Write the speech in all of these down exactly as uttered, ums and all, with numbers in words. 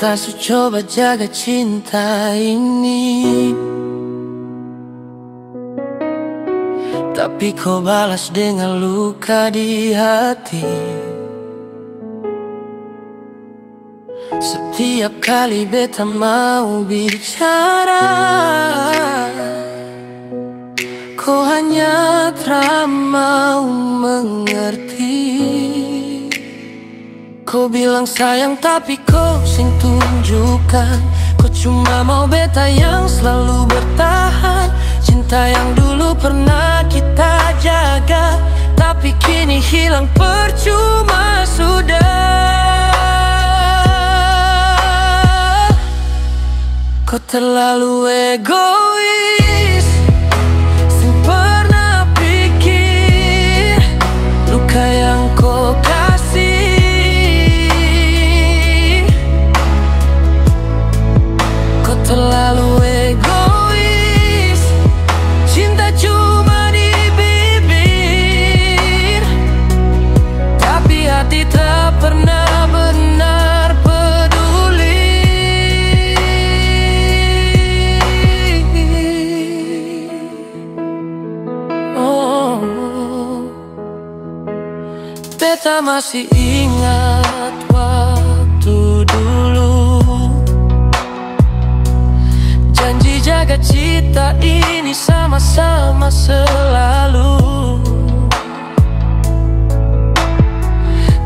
Beta su coba jaga cinta ini, tapi ko balas dengan luka di hati. Setiap kali beta mau bicara, ko hanya tra mau mengerti. Ko bilang sayang tapi ko seng tunjukkan. Ko cuma mau beta yang selalu bertahan. Cinta yang dulu pernah kita jaga, tapi kini hilang percuma sudah. Ko terlalu egois, seng pernah pikir luka yang ko kasih. Ko terlalu egois, cinta cuma di bibir, tapi hati tak pernah benar peduli. Oh. Beta masih ingat waktu dulu, janji jaga cinta ini sama-sama selalu.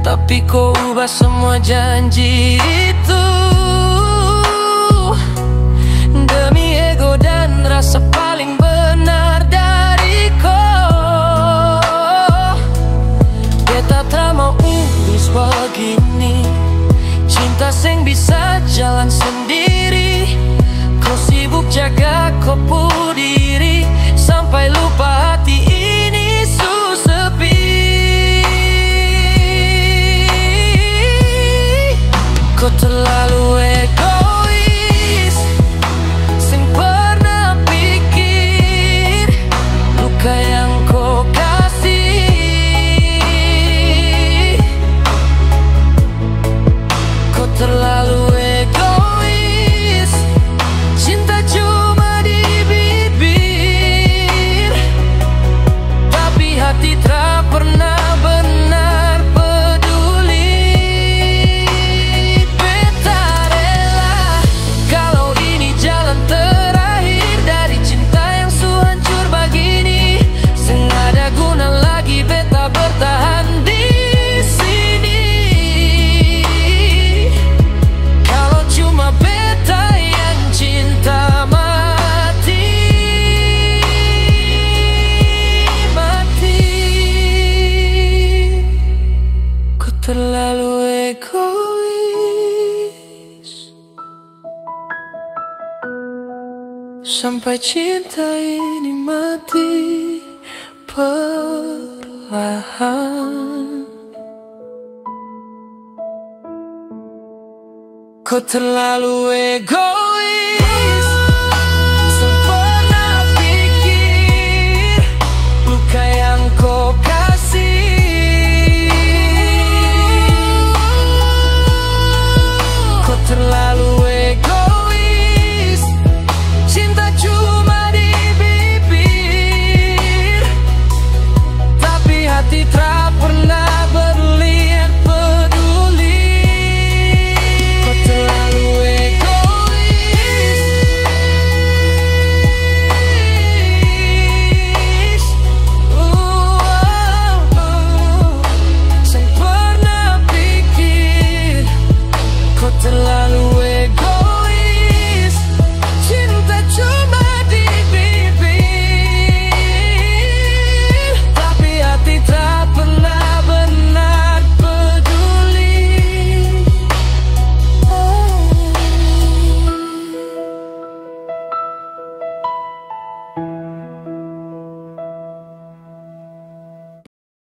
Tapi ko ubah semua janji itu demi ego dan rasa paling benar dari ko. Beta tra mau urus bagini. Cinta seng bisa jalan sendiri. Ko sibuk jaga ko pu diri sampai lupa hati ini su sepi. Ko terlalu egois, seng pernah pikir luka yang ko kasih. Ko terlalu egois, cinta cuma di bibir, tapi hati tra pernah benar peduli. Beta rela kalau ini jalan terakhir dari cinta yang su hancur bagini. Seng ada guna lagi beta bertahan di sini. Kalo cuma beta yang cinta mati, mati. Ko terlalu egois. Sampai cinta ini mati perlahan. Ko terlalu egois.